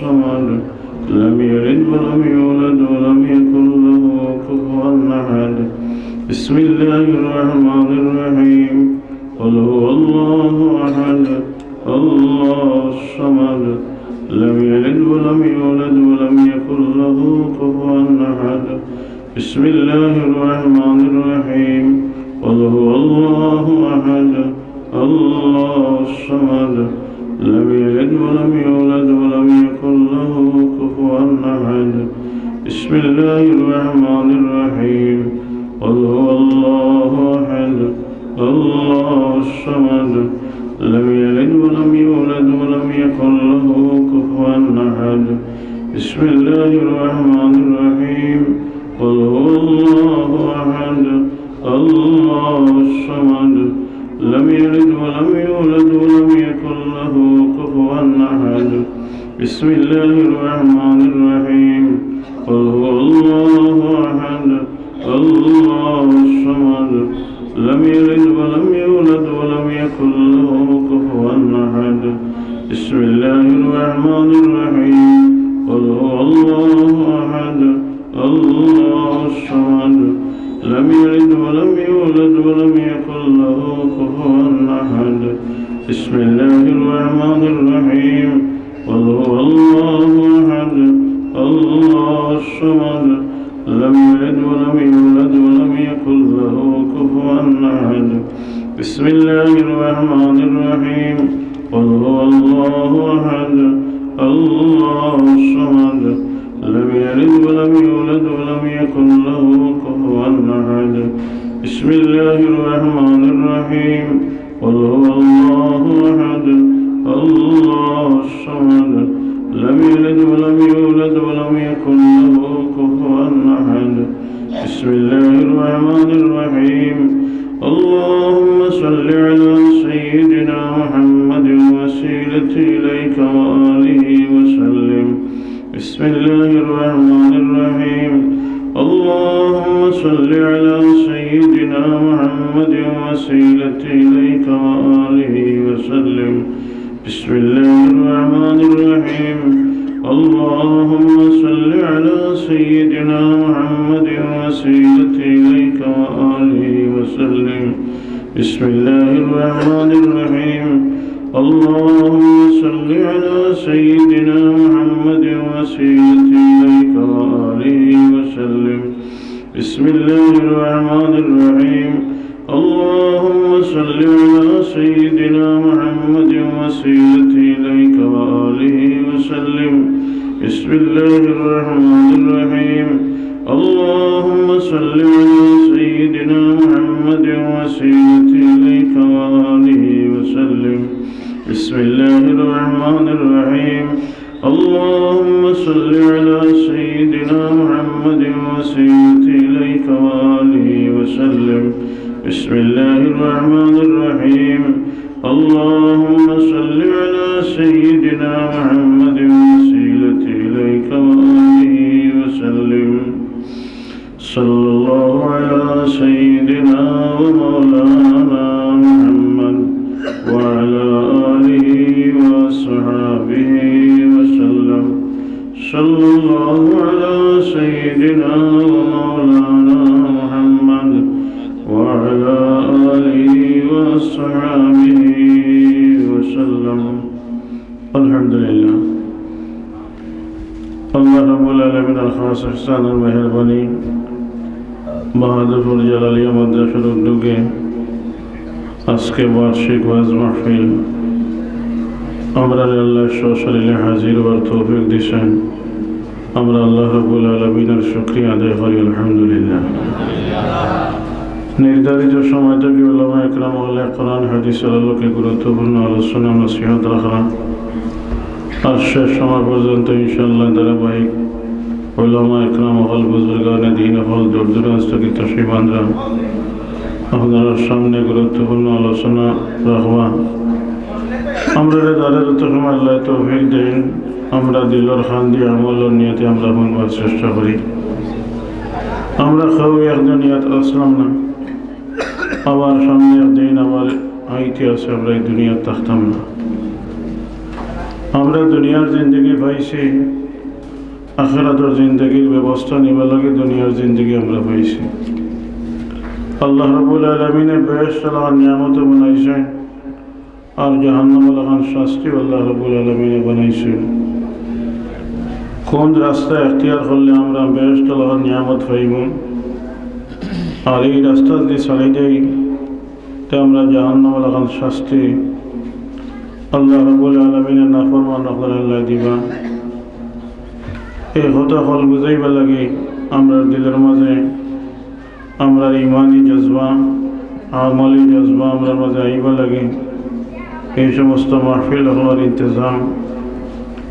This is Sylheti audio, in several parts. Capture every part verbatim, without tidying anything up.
الصمد، لم يلد ولم يولد ولم يكن له كفوا أحد. بسم الله الرحمن الرحيم. قل هو الله أحد، الله الصمد، لم يلد ولم يولد ولم يكن له كفوا أحد. بسم الله الرحمن الرحيم. قل هو الله أحد، الله الصمد، لم يلد ولم يولد ولم يكن له كفوا أحد. بسم الله الرحمن الرحيم. قل هو الله أحد، الله الصمد، لم يلد ولم يولد ولم يكن له كفوا أحد. بسم الله الرحمن الرحيم. قل هو الله أحد، الله الصمد، لم يلد ولم يولد ولم يكن له كفوا أحد. بسم الله الرحمن الرحيم. قل هو الله أحد، الله الصمد، لم يلد ولم يولد ولم يكن له كفوا أحد. بسم الله الرحمن الرحيم. قل هو الله أحد، الله الصمد، لم يلد ولم يولد ولم يكن له كفوا أحد. بسم الله الرحمن الرحيم. قل هو الله أحد، الله الصمد، لم يلد ولم يولد ولم يكن له كفوا أحد. بسم الله الرحمن الرحيم. قل هو الله أحد، الله الصمد، لم يلد ولم يولد ولم يكن له كفوا أحد. بسم الله الرحمن الرحيم. قل هو الله أحد، الله الصمد، لم يلد ولم يولد ولم يكن له كفوا أحد. بسم الله الرحمن الرحيم. اللهم صل على سيدنا محمد وسيلة إليك وآله وسلم. بسم الله الرحمن الرحيم. اللهم صل على سيدنا محمد وسيلة إليك وآله وسلم. بسم الله الرحمن الرحيم. اللهم صل على سيدنا محمد وسيلة إليك وآله وسلم. بسم الله الرحمن الرحيم. اللهم صل على سيدنا محمد وسيلة إليك وآله وسلم. بسم الله الرحمن الرحيم. اللهم صل على سيدنا محمد وسيلة إليك وآله وسلم. بسم الله الرحمن الرحيم. اللهم صل على سيدنا محمد وسيلة إليك وآله وسلم. بسم الله الرحمن الرحيم. اللهم صل على سيدنا محمد وسيلة إليك وآله وسلم. بسم الله الرحمن الرحيم. اللهم صل على سيدنا محمد وسيلة إليك وآله وسلم. صلى الله على سيدنا ومولانا محمد وعلى آله وأصحابه وسلم. صلى الله على سيدنا ومولانا محمد وعلى آله وأصحابه وسلم. الحمد لله. আল্লাহ রাব্বুল আলামিনের খাস ইহসান আর মেহেরবানি, বাহাদুরপুর জালালিয়া মাদ্রাসার উদ্যোগে আজকে বার্ষিক ওয়াজ মাহফিল। আমরারে আল্লাহ সশরীরে হাজির হওয়ার তৌফিক দিছেন। আমরা আল্লাহ রাব্বুল আলামিনের শুকরিয়া আদায় করি, আলহামদুলিল্লাহ। নির্ধারিত সময় থাকি উলামা একরাম অকলে কোরআন হাদিসের আলোকে গুরুত্বপূর্ণ আলোচনা নসিহত রাখরা। আর শেষ সময় পর্যন্ত ইনশাআল্লাহ ধারাবাহিক উলামা একরাম অকল, বুজুর্গানে দ্বীন অকল দূর দূরান্ত থাকি তশরিফ আনরা। আপনারার সামনে গুরুত্বপূর্ণ আলোচনা রাখবা। আমরারে যারে যত সময় আল্লাহ তৌফিক দেইন, আমরা দিলর কান্দি আমলর নিয়তে আমরা হুনবার চেষ্টা করি। আমরা কেউ এক দুনিয়াত আছলাম না, আবার সামনে একদিন আবার আইতে আছে, আমরা এই দুনিয়াত থাকতাম না। আমরা দুনিয়ার জিন্দেগি পাইছি, আখিরাতর জিন্দেগির ব্যবস্থা নিবার লাগি দুনিয়ার জিন্দেগি আমরা পাইছি। আল্লাহ রাব্বুল আলামিনে বেহেশত লাখান নিয়ামত বানাইছইন, আর জাহান্নাম লাখান শাস্তি আল্লাহ রাব্বুল আলামিনে বানাইছইন। কোন রাস্তা এখতিয়ার করলে আমরা বেহেশত লাখান নিয়ামত পাইমু, আর এই রাস্তা যদি ছাড়ি দেই, তে আমরা জাহান্নাম লাখান শাস্তি আল্লাহ রাব্বুল আলামিনে নাফরমান অকলরে আল্লায় দিবা। এই কথা অকল বুঝাইবার লাগি আমরার দিলর মাঝে আমরার ইমানি জজবা, আমলি জজবা আমরার মাঝে আইবার লাগি এই সমস্ত মাহফিল অকলর ইন্তেজাম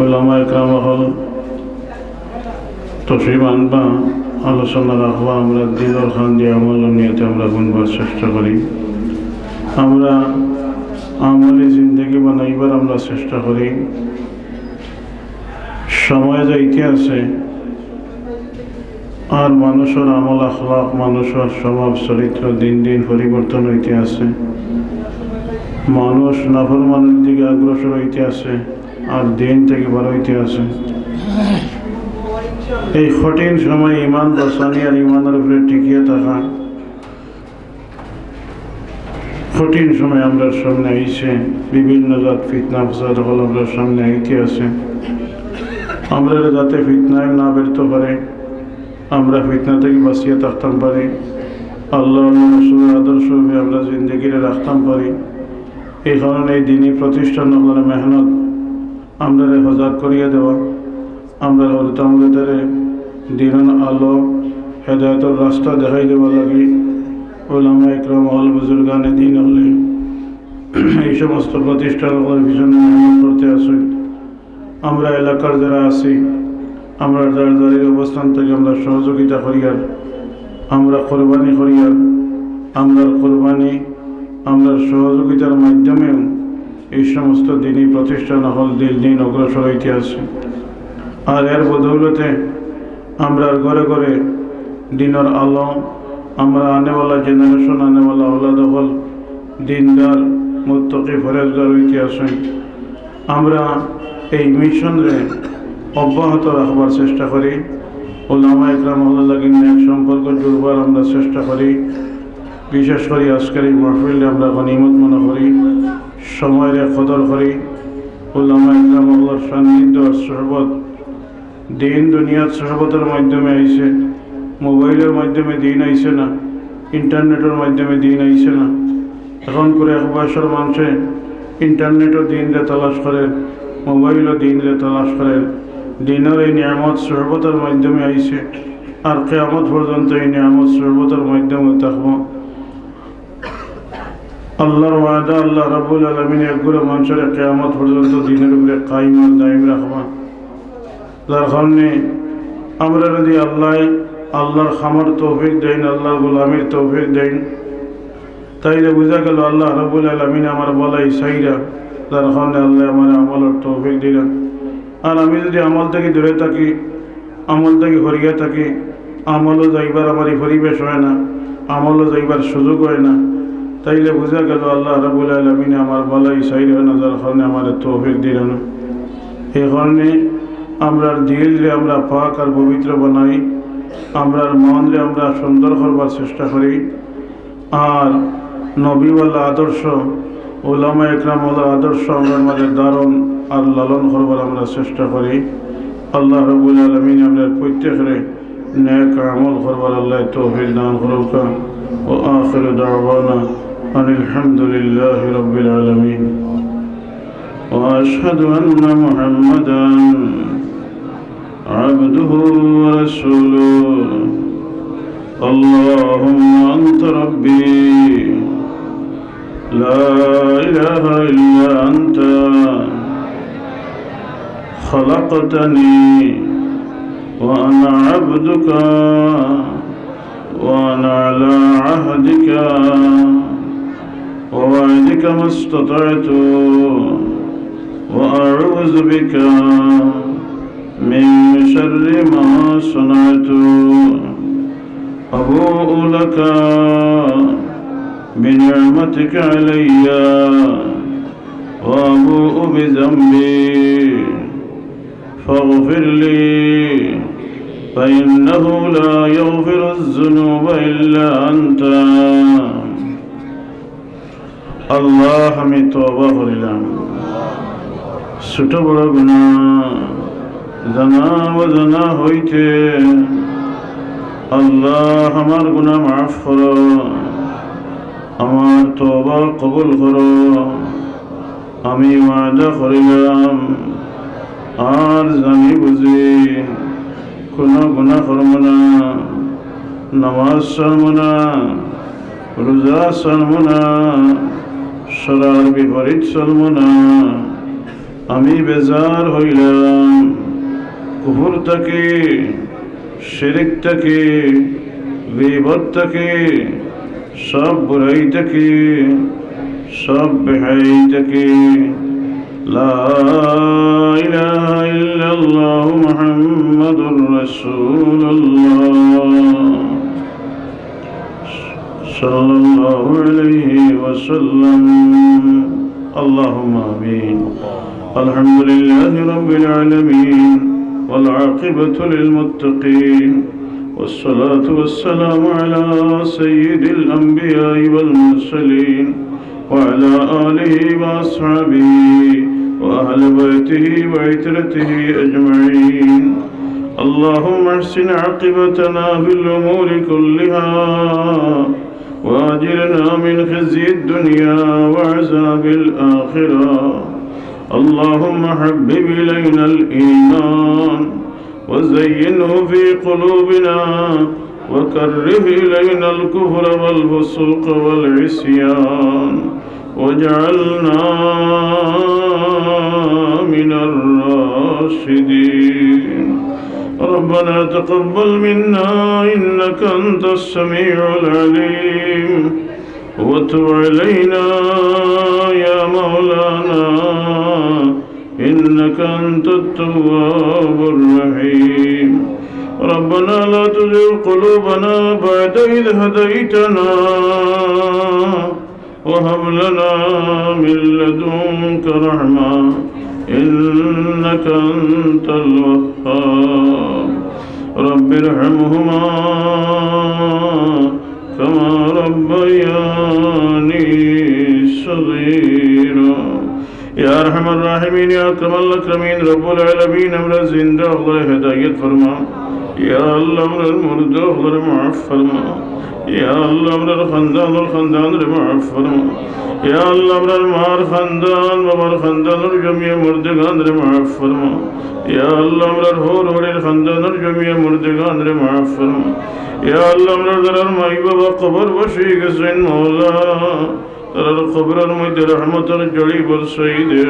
উলামা একরাম অকল তশরিফ আনবা, আলোচনা রাখবা, আমরা দিলর খান দিয়া আমলর নিয়তে আমরা গুনবার চেষ্টা করি, আমরা আমলি জিন্দেগি বানাইবার আমরা চেষ্টা করি। সময় যাইতে আছে, আর মানুষর আমল আখলাক, মানুষর স্বভাব চরিত্র দিন দিন পরিবর্তন হইতে আছে, মানুষ নাফরমানির দিকে অগ্রসর হইতে আছে, আর দিন থাকি বার হইতে আছে। এই কঠিন সময় ইমান বাঁচানি আর ইমানর উপরে টিকিয়া থাকা কঠিন সময় আমরার সামনে আইছে। বিভিন্ন জাত ফিতনা ফসাদ অকল আমরার সামনে আইতে আছে। আমরারে যাতে ফিতনায় না বেরতো পারে, আমরা ফিতনা থাকি বাঁচিয়া থাকতাম পারি, আল্লাহ আল্লাহ রসুলর আদর্শ অইয়া আমরা জিন্দেগিরে রাখতাম পারি। এই কারণে এই দিনি প্রতিষ্ঠান অকলর মেহনত আমরারে সজাগ করিয়া দেওয়া, আমরার হরতামরে তারে দিনর আলো, হেদায়তর রাস্তা দেখাই দেওয়া লাগি উলামা একরাম অকল বুজুর্গানে দিন অকলে এই সমস্ত প্রতিষ্ঠান অকলর পিছনে মেহনত করতে আছইন। আমরা এলাকার যারা আছি, আমরা যার যার এই অবস্থান থাকি আমরা সহযোগিতা করিয়ার, আমরা কোরবানি করিয়ার, আমরার কোরবানি, আমরার সহযোগিতার মাধ্যমেও এই সমস্ত দিনি প্রতিষ্ঠান অকল দিন দিন অগ্রসর হইতে আছে। আর এর বদৌলতে আমরার ঘরে ঘরে দিনর আলো, আমরা আনেওয়ালা জেনারেশন, আনেওয়ালা আওলাদ অকল দিনদার, মুত্তাকি, পরহেজগার হইতে আছে। আমরা এই মিশনরে অব্যাহত রাখবার চেষ্টা করি, উলামা একরাম অকলর লাগি নেক সম্পর্ক জুড়বার আমরা চেষ্টা করি। বিশেষ করি আজকের এই মাহফিলরে আমরা গনিমত মনে করি, সময়রে কদর করি। উলামা একরাম অকলর সান্নিধ্য আর সোহবত, দিন দুনিয়ার সোহবতর মাধ্যমে আইছে, মোবাইলর মাধ্যমে দিন আইছে না, ইন্টারনেটর মাধ্যমে দিন আইছে না। এখন করে এক বয়সর মানুষে ইন্টারনেটও দিনরে তালাশ করের, মোবাইলও দিনরে তালাশ করের। দিনর এই নিয়ামত সোহবতর মাধ্যমে আইছে, আর কিয়ামত পর্যন্ত এই নিয়ামত সোহবতর মাধ্যমে থাকবো। আল্লাহর ওয়াদা, আল্লাহ রাব্বুল আলামিন একগুলো মানুষরে কিয়ামত পর্যন্ত দিনর উপরে কায়েম আর দায়েম রাখবা। যার কারণে আমরা যদি আল্লাহ, আল্লাহর খামার তৌফিক দেইন, আল্লাহর গোলামির তৌফিক দেইন, তাইলে বুঝা গেল আল্লাহ রাব্বুল আলামিন আমার বালাই চাইরা, যার কারণে আল্লাহ আমার আমলর তৌফিক দিলা। আর আমি যদি আমল থাকি দূরে থাকি, আমল থাকি হরিয়া থাকি, আমলও যাইবার আমার এই পরিবেশ হয় না, আমলও যাইবার সুযোগ হয় না, তাইলে বুঝা গেল আল্লাহ রাব্বুল আলামিন আমার বালাই চাইরা না, যার কারণে আমার তৌফিক দিলা না। এই কারণে আমরার দিলরে আমরা পাক আর পবিত্র বানাই, আমরার মনরে আমরা সুন্দর করবার চেষ্টা করি। আর নবীওয়ালা আদর্শ, ওলামা একরাম ওয়ালা আদর্শ আমরার মাঝে ধারণ আর লালন করবার আমরা চেষ্টা করি। আল্লাহ রাব্বুল আলামিন আমরার প্রত্যেকরে নেক আমল করবার আল্লাহ তৌফিক দান করুকা। وآخر دعوانا أن الحمد لله رب العالمين. وأشهد أن محمدا عبده ورسوله. اللهم أنت ربي، لا إله إلا أنت، خلقتني وأنا عبدك، وأنا على عهدك ووعدك ما استطعت، وأعوذ بك من شر ما صنعت. أبوء لك بنعمتك علي وأبوء بذنبي فاغفر لي فإنه لا يغفر الذنوب إلا أنت. আল্লাহ, আমি তওবা করিলাম ছোট বড় গুনাহ, জানা অজানা হইতে। আল্লাহ, আমার গুনাহ মাফ করো, আমার তওবা কবুল করো। আমি ওয়াদা করিলাম, আর জানি বুঝি কোনো গুনাহ করব না, নামাজ ছাড়ব না, রোজা ছাড়ব না, শরার বিপরীত চলব না। আমি বেজার হইলাম কুফর থাকি, শিরিক থাকি, গীবত থাকি, সব বুরাই থাকি, সব বেহায়াই থাকি। لا إله إلا الله محمد رسول الله صلى الله عليه وسلم. اللهم آمين. الحمد لله رب العالمين، والعاقبة للمتقين، والصلاة والسلام على سيد الأنبياء والمرسلين، وعلى آله وأصحابه وأهل بيته وعترته أجمعين. اللهم أحسن عاقبتنا في الأمور كلها، وأجرنا من خزي الدنيا وعذاب الآخرة. اللهم حبب إلينا الإيمان وزينه في قلوبنا وكره إلينا الكفر والفسوق والعصيان واجعلنا من الراشدين. ربنا تقبل منا إنك أنت السميع العليم وتب علينا يا مولانا إنك أنت التواب الرحيم. ربنا لا تزغ قلوبنا بعد إذ هديتنا وهب لنا من لدنك رحمة إنك أنت الوهاب. رب ارحمهما كما ربياني صغيرا. يا أرحم الراحمين، يا أكرم الأكرمين، رب العالمين، আমরা জিন্দা অকলরে হেদায়েত ফরমা। ইয়া আল্লাহ, আমরার মুর্দা অকলরে মাফ ফরমা। ইয়া আল্লাহ, আমরার খান্দানর খান্দানরে মাফ ফরমা। ইয়া আল্লাহ, আমরার মার খান্দান, বাবার খান্দানর জমিয়া মুর্দেগানরে মাফ ফরমা। ইয়া আল্লাহ, আমরার হউর হড়ির খান্দানর জমিয়া মুর্দেগানরে মাফ ফরমা। ইয়া আল্লাহ, আমরার যারার মাই বাবা কবরবাসী গেছইন মাওলা, তারার কবরর মধ্যে রহমতর ঝড়ি বরসাই দে।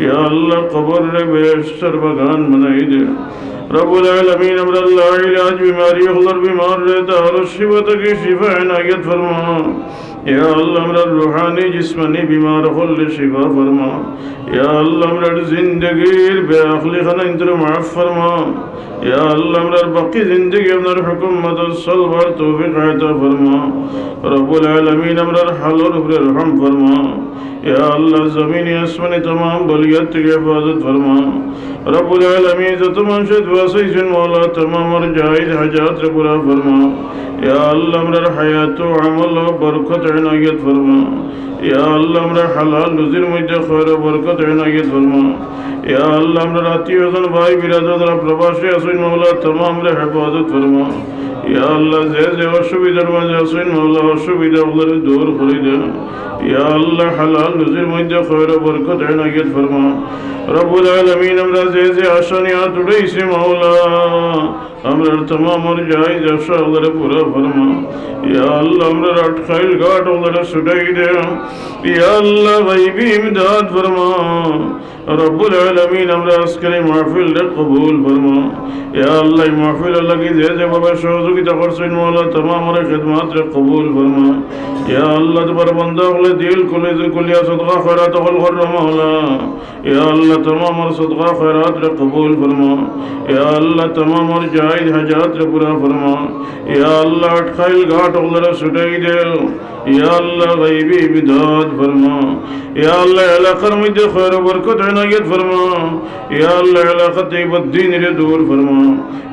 ইয়া আল্লাহ, কবররে বেহেশতর বাগান বানাই দে। রব্বুল আলামিন, আমরার লাইলাজ বিমারি অকলর বিমাররে তার শিফা থাকি শিফা এনায়েত ফরমা। ইয়া আল্লাহ, আমরার রুহানি জিসমানি বিমার অকলরে শিফা ফরমা। ইয়া আল্লাহ, আমরার জিন্দেগির বেআখলি খানাইন্তরে মাফ ফরমা। ইয়া আল্লাহ, আমরার বাকি জিন্দেগি আপনার হুকুম মতো চলবার তৌফিক আতা ফরমা। রব্বুল আলামিন, আমরার হালর উপরে রহম ফরমা। ইয়া আল্লাহ, জমিনে আসমানে তামাম বালিয়াত থাকি হেফাজত ফরমা। রব্বুল আলামিন, যত মানষে দোয়া চাইছইন মাওলা, তামামর জায়েজ হাজাতরে পুরা ফরমা। ইয়া আল্লাহ, আমরার হায়াত ও আমলো বরকত এনায়েত ফরমা। ইয়া আল্লাহ, আমরার হালাল রুজির মধ্যে খয়র ও বরকত এনায়েত ফরমা। ইয়া আল্লাহ, আমরার আত্মীয় স্বজন, ভাই বিরাদর যারা প্রবাসে আছইন মাওলা, তামামরে হেফাজত ফরমা। ইয়া আল্লাহ, যে যে অসুবিধার মাঝে আছইন মাওলা, অসুবিধা অকলরে দূর করি দে। ইয়া আল্লাহ, হালাল রুজির মধ্যে খয়র ও বরকত এনায়েত ফরমা। রব্বুল আলামিন, আমরা যে যে আশা নিয়া আত উঠাইছি মাওলা, আমরার তামামর জায়েজ আশা অকলরে পুরা ফরমা। ইয়া আল্লাহ, আমরার আটকাইল ঘাট অকলরে ছুটাই দে। ইয়া আল্লাহ, গাইবি ইমদাদ ফরমা। রব্বুল আলামিন, আমরার আজকের এই মাহফিলরে কবুল ফরমা। ইয়া আল্লাহ, এই মাহফিলর লাগি যে যেভাবে সহযোগিতা কিতা করছইন মাওলা, তামামর খেদমতরে কবুল ফরমা। ইয়া আল্লাহ, তুমার বান্দা অকলে দিল খুলি, খুলিয়া সদকা খয়রাত অকল কররা মাওলা। ইয়া আল্লাহ, তামামর সদকা খয়রাতরে কবুল ফরমা। ইয়া আল্লাহ, তামামর জায়েজ হাজাতরে পুরা ফরমা। ইয়া আল্লাহ, আটকাইল গাঁট অকলরে ছুটাই দেও। ইয়া আল্লাহ, গাইবি ইমদাদ ফরমা। ইয়া আল্লাহ, এলাকার মধ্যে খয়র বরকত এনায়েত ফরমা। ইয়া আল্লাহ, এলাকা থাকি বদদিনরে দূর ফরমা।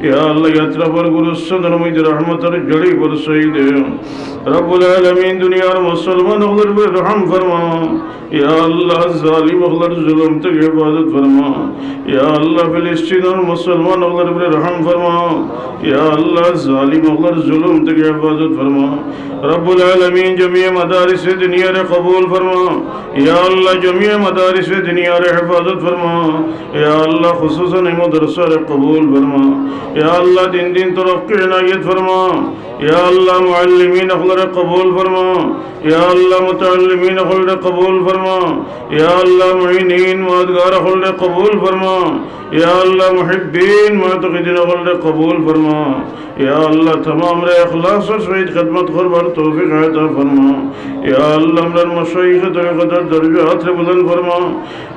ইয়া আল্লাহ, এ আতরাফর গুরুস্থানর মধ্যে রহমতর ঝড়ি বরসাই দেও। রব্বুল আলামিন, দুনিয়ার মুসলমান অকলর উপরে রহম ফরমা। ইয়া আল্লাহ, জালিম অকলর জুলুম থাকি হেফাজত ফরমা। ইয়া আল্লাহ, ফিলিস্তিনর মুসলমান অকলর উপরে রহম ফরমা। ইয়া আল্লাহ, জালিম অকলর জুলুম থাকি হেফাজত ফরমা। রব্বুল আলামিন, জমিয়ে মাদারিসে দিনিয়ারে কবুল ফরমা। ইয়া আল্লাহ, জমিয়ে মাদারিসে দিনিয়ারে হেফাজত ফরমা। ইয়া আল্লাহ, খুসুসান এই মাদ্রাসারে কবুল ফরমা। ইয়া আল্লাহ, দিন দিন তরক্কি এনায়েত ফরমা। ইয়া আল্লাহ, মুআল্লিমিন অকলরে কবুল ফরমা। ইয়া আল্লাহ, মুতাআল্লিমিন অকলরে কবুল ফরমা। ইয়া আল্লাহ, মুঈনিন, মদদগার অকলরে কবুল ফরমা। ইয়া আল্লাহ, মুহিব্বিন, মুতাকিদিন অকলরে কবুল ফরমা। ইয়া আল্লাহ, তামামরে ইখলাসর সহিত খেদমত করবার তৌফিক আতা ফরমা। ইয়া আল্লাহ, আমরার মাশায়েখে তরিকতর দরজাতরে বুলন্দ ফরমা।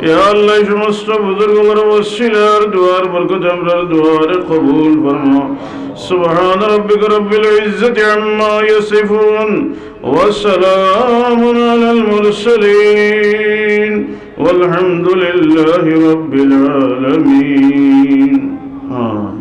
ইয়া আল্লাহ, এই সমস্ত বুজুর্গ অকলর ওসিলায় আর দোয়ার বরকতে আমরার দোয়ারে কবুল ফরমা। سبحان ربك رب العزة عما يصفون، وسلام على المرسلين، والحمد لله رب العالمين. آمين.